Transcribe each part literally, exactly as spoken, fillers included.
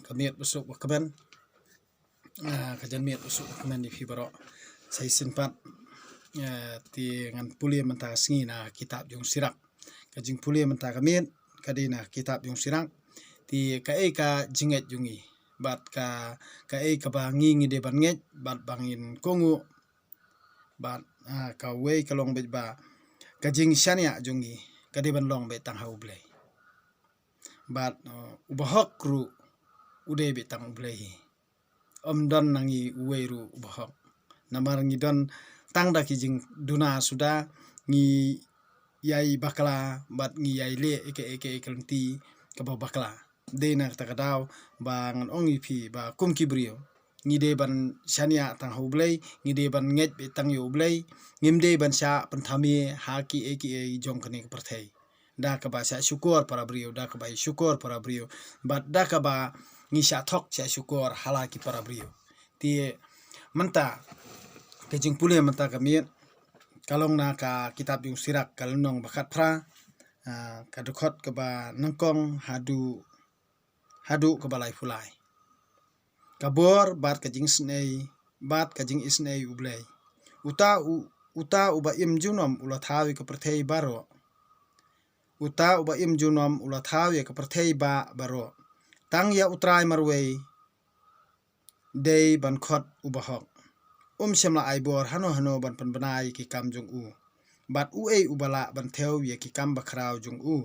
ka miet ba suk ba kmen, ah, ka janmiet ba suk ba kmen ïa phi baroh. Sa shisien pat, ah, te ngan pule mynta ka sngi na kitab jong Sirak. Ka jingpule mynta ka miet ka dei na kitab jong Sirak. Te kaei ka jingngeit jong ngi, bad ka, kaei kaba ngi ngi dei ban ngeit, bad ba ngin kohnguh, bad, ah, kawei ka long beit ba ka jingshaniah jong ngi ka dei ban long beit tang ha U Blei. Bad, ah, u bahok ruh u dei beit tang U Blei hi. Ym don na ngi uwei ruh u bahok. Namar ngi don tang da ki jingduna suda, ngi ïai bakla, bad ngi ïai leh ïa ka, ïa ka, ïa ka lynti kaba bakla. Dei na kata ka daw ba ngan ong ïa phi ba kum ki briew, ngi dei ban shaniah tang ha U Blei, ngi dei ban ngeit beit tang ïa U Blei, ngim dei ban shah pynthame ha kiei kiei jong kane ka pyrthei. Da kaba shah shukor para briew, da kaba ïa shukor para briew, bad da kaba ngi shah thok shah shukor ha la ki para briew. Te mynta ka jingpule mynta ka miet ka long na ka kitab jong Sirak, ka lynnong ba khatphra, ah, ka dkhot kaba nyngkong haduh, haduh kaba laiphew lai. Ka bor bad ka jingisynei, bad ka jingisynei U Blei. Uta u, uta uba im junom u la thaw ïa ka pyrthei baroh. Uta uba im junom u la thaw ïa ka pyrthei ba, baroh. Tang ïa U Trai marwei dei ban khot u bahok. Um shym la ai bor hano hano ban pynbna ïa ki kam jong u. Bad uei uba lah ban thew ïa ki kam bakhraw jong u?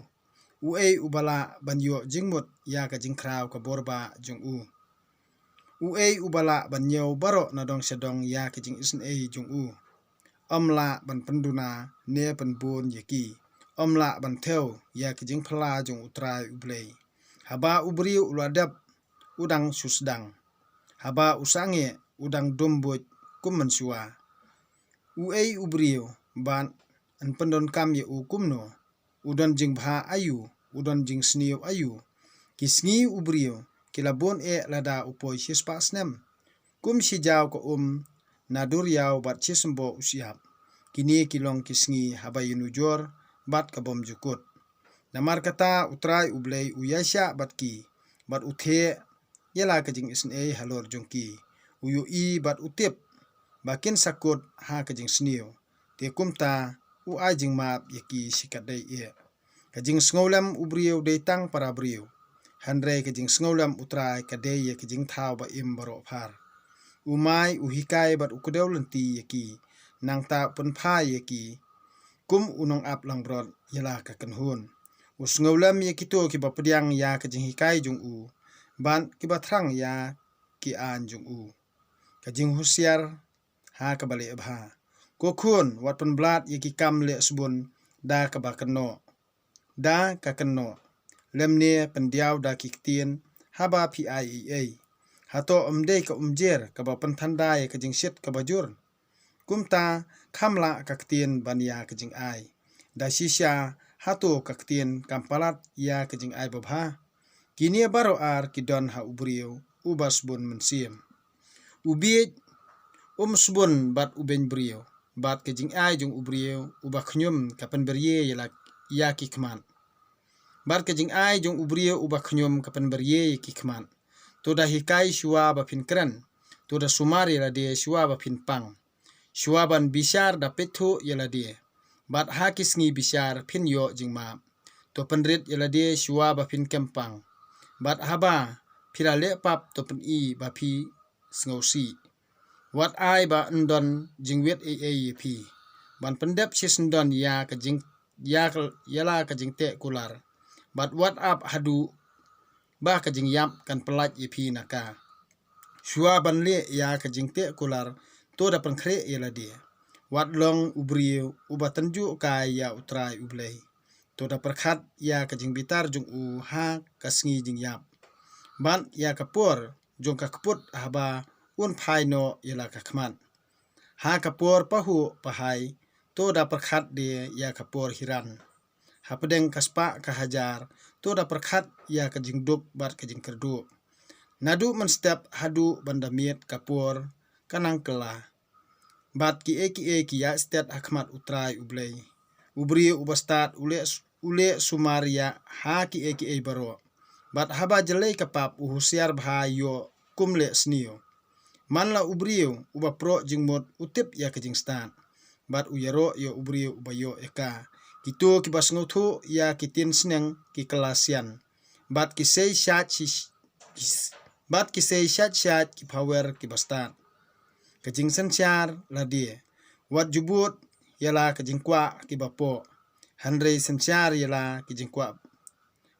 Uei uba lah ban ïoh jingmut ïa ka jingkhraw ka bor ba jong u? Uei uba lah ban ñiew baroh na dong sha dong ïa ka jingisynei jong u? Ym lah ban pynduna ne pynbun ïa ki. Ym lah ban thew ïa ka jingphylla jong U Trai U Blei. Haba u briew u la dep, u dang shu sdang. Haba u sangeh, u dang dum buit kum mynshuwa. Uei u briew ban pyndonkam ïa u kumno? U don jingbha aïu, u don jingsniew aïu? Ki sngi u briew ki la bun eh lada u poi shispah snem. Kum shi jaw ka um na duriaw bad shisymboh u shyiap. Kine ki long ki sngi haba ïanujor bad ka bym jukut. Namar kata U Trai U Blei u ïaishah bad ki, bad u theh ïa la ka jingisynei halor jong ki. U ïohi bad u tip ba kin sa kut ha ka jingsniew. Te kumta u ai jingmap ïa ki shikatdei eh. Ka jingsngewlem u briew dei tang para briew, hynrei ka jingsngewlem U Trai ka dei ïa ka jingthaw ba im baroh phar. U mai, u hikai bad u kdew lynti ïa ki, nangta u pynphai ïa ki kum u nongap langbrot ïa la ka kynhun. U sngewlem ïa kito kiba pdiang ïa ka jinghikai jong u, bad kiba thrang ïa ki aiñ jong u. Ka jinghusiar ha kaba leh bha. Ko khun, wat pynblad ïa ki kam leh sbun da kaba kynnoh, da ka kynnoh, lymne pyndiaw da ki ktien haba phi ai ei ei. Hato ym dei ka umjer kaba pynthanda ïa ka jingshit kaba jur? Kumta kham lah ka ktien ban ïa ka jingai. Da shisha hato ka ktien kam palat ïa ka jingai babha? Kine baroh ar ki don ha u briew uba sbun mynsiem. U bieit um sbun bad u beiñ briew, bad ka jingai jong u briew uba khñium ka pynbirie ïa la, ïa ki khmat. Bad ka jingai jong u briew uba khñium ka pynbirie ïa ki khmat. To da hikai shuwa ba phin kren. To da sumar ïa lade shuwa ba phin pang. Shuwa ban bishar da peit thuh ïa lade. Bad ha ki sngi bishar phin ïoh jingmap. To pynrit ïa lade shuwa ba phin kem pang. Bad haba phi la leh pap to pyni ba phi sngewsih. Wat ai ba yn don jingwit ei ei ïa phi ban pyndep shisyndon ïa ka jing, ïa ka, ïa la ka jingteh kular. Bad wat ap haduh ba ka jingïap kan pyllait ïa phi na ka. Shuwa ban leh ïa ka jingteh kular, to da pynkhreh ïa lade. Wat long u briew uba tynjuh kai ïa U Trai U Blei. To da pyrkhat ïa ka jingbitar jong u ha ka sngi jingïap, bad ïa ka por jong ka kput haba un phai noh ïa la ka khmat. Ha ka por pahuh pahai, to da pyrkhat de ïa ka por hiran. Hapdeng ka spah ka hajar, to da pyrkhat ïa ka jingduk bad ka jingkyrduh. Naduh mynstep haduh ban da miet ka por ka nang kylla. Bad kiei kiei ki ïaid stet ha khmat U Trai U Blei. U briew uba stad u leh, u leh sumar ïa ha kiei kiei baroh. Bad haba jyllei ka pap u husiar bha ïoh kum leh sniew. Man la u briew uba proh jingmut u tip ïa ka jingstad, bad u ïaroh ïa u briew uba ïoh ïa ka. Kito kiba sngewthuh ïa ki ktien sneng ki kylla sian, bad ki sei shait shi-, ki s-, bad ki sei shait shait ki phawer kiba stad. Ka jingsynshar lade. Wat ju bud ïa la ka jingkwah kiba poh, hynrei synshar ïa la ki jingkwah,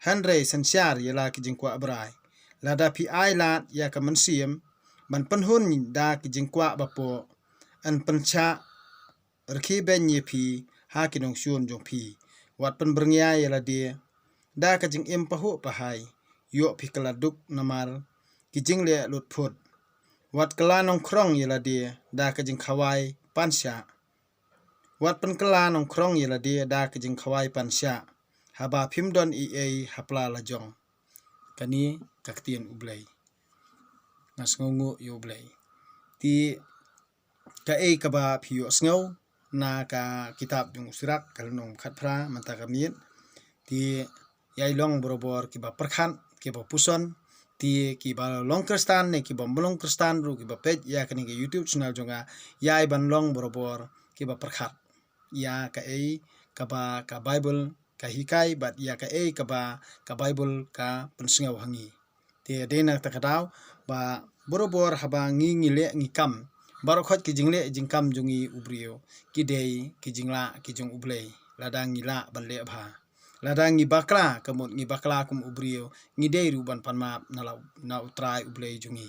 hynrei synshar ïa la ki jingkwah brai. Lada phi ai lad ïa ka mynsiem ban pynhun da ki jingkwah ba poh, yn pynshah rkhie beiñ ïa phi ha ki nongshun jong phi. Wat pynbyrngia ïa lade da ka jingim pahuh pahai, ïoh phi kylla duk namar ki jingleh lut phut. Wat kylla nongkhrong ïa lade da ka jingkhawai pan shah. Wat pynkylla nongkhrong ïa lade da ka jingkhawai pan shah, haba phim don ei ei ha pla la jong. Kane ka ktien U Blei. Nga sngewnguh ïa U Blei. Te kaei kaba phi ïohsngew na ka kitab jong u Sirak ka lynnong khatphra mynta ka miet. Te ïai long barabor kiba pyrkhat, kiba puson, te kiba long Khristan ne kiba ym long Khristan ruh kiba peit ïa kane ka YouTube channel jong nga, ïai ban long barabor kiba pyrkhat ïa kaei kaba ka Baibl ka hikai bad ïa kaei kaba ka Baibl ka pynsngew ha ngi. Te dei na kata ka daw ba barabor haba ngi ngi leh ngi kam, baroh khoit ki jingleh jingkam jong ngi u briew ki dei ki jinglah ki jong U Blei. Lada ngi lah ban leh bha, lada ngi bakla, ka mut ngi bakla kum u briew, ngi dei ruh ban pan map na la, na U Trai U Blei jong ngi.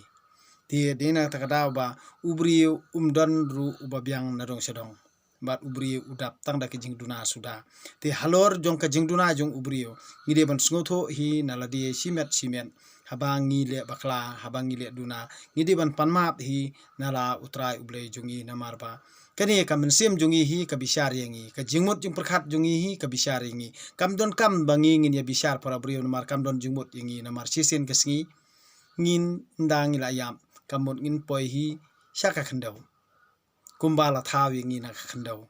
Te dei na kata ka daw ba u briew um don ruh uba biang na dong sha dong, bad u briew u dap tang da ka jingduna suda. Te halor jong ka jingduna jong u briew, ngi dei ban sngewthuh hi na lade shimet shimet. Haba ngi leh bakla, haba ngi leh duna, ngi dei ban pan map hi na la U Trai U Blei jong ngi namar ba kane ka mynsiem jong ngi hi ka bishar ïa ngi, ka jingmut jingpyrkhat jong ngi hi ka bishar ïa ngi. Kam donkam ba ngi ngin ïa bishar para briew namar kam don jingmut ïa ngi, namar shisien ka sngi ngin, ynda ngi la ïap, ka mut ngin poi hi sha ka khyndew, kumba la thaw ïa ngi na ka khyndew.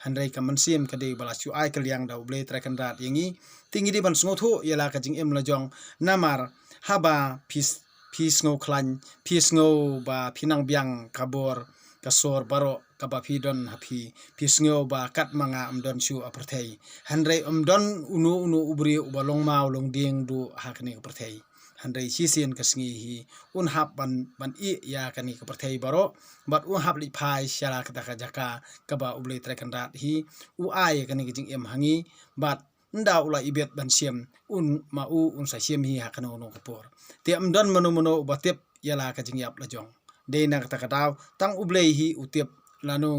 Hynrei ka mynsiem ka dei ba la shu ai kylliang da U Blei Trai Kynrad ïa ngi. Te ngi dei ban sngewthuh ïa la ka jingim la jong, namar haba phi s-, phi sngew khlaiñ, phi sngew ba phi nang biang ka bor ka sor baroh kaba phi don ha phi, phi sngew ba kat ma nga ym don shuh ha pyrthei. Hynrei ym don uno uno u briew uba long maw long dieng duh ha kane ka pyrthei. Hynrei shisien ka sngi hi un hap ban, ban ïeh ïa kane ka pyrthei baroh, bad un hap leit phai sha la kata ka jaka kaba U Blei Trai Kynrad hi u ai ïa kane ka jingim ha ngi, bad ynda u la ibit ban shim, un ma u un sa shim hi ha kano kano ka por. Te ym don mano mano uba tip ïa la ka jingïap la jong. Dei na kata ka daw tang U Blei hi u tip lano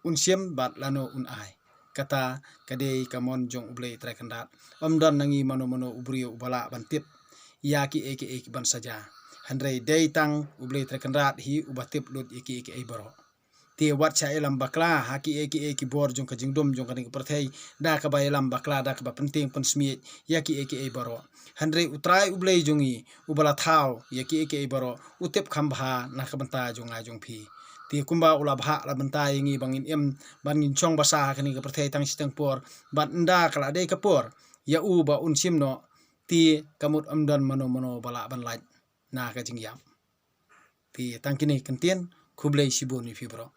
un shim bad lano un ai. Kata ka dei ka mon jong U Blei Trai Kynrad. Ym don na ngi mano mano u briew uba lah ban tip ïa kiei kiei ki ban sa jia. Hynrei dei tang U Blei Trai Kynrad hi uba tip lut ïa kiei kiei baroh. Te wat sha ïalam bakla ha kiei kiei ki bor jong ka jingdum jong kane ka pyrthei, da kaba ïalam bakla, da kaba pyntieng pynsmiej ïa kiei kiei baroh. Hynrei U Trai U Blei jong ngi uba la thaw ïa kiei kiei baroh u tip kham bha na ka bynta jong nga jong phi. Te kumba u la bhah la bynta ïa ngi ba ngin im, ba ngin shong basa ha kane ka pyrthei tang shi tang por, bad ynda ka la dei ka por ïa u ba un shim noh, te ka mut ym don mano mano ba lah ban lait na ka jingïap. Te tang kine ki ktien, khublei shibun ïa phi baroh.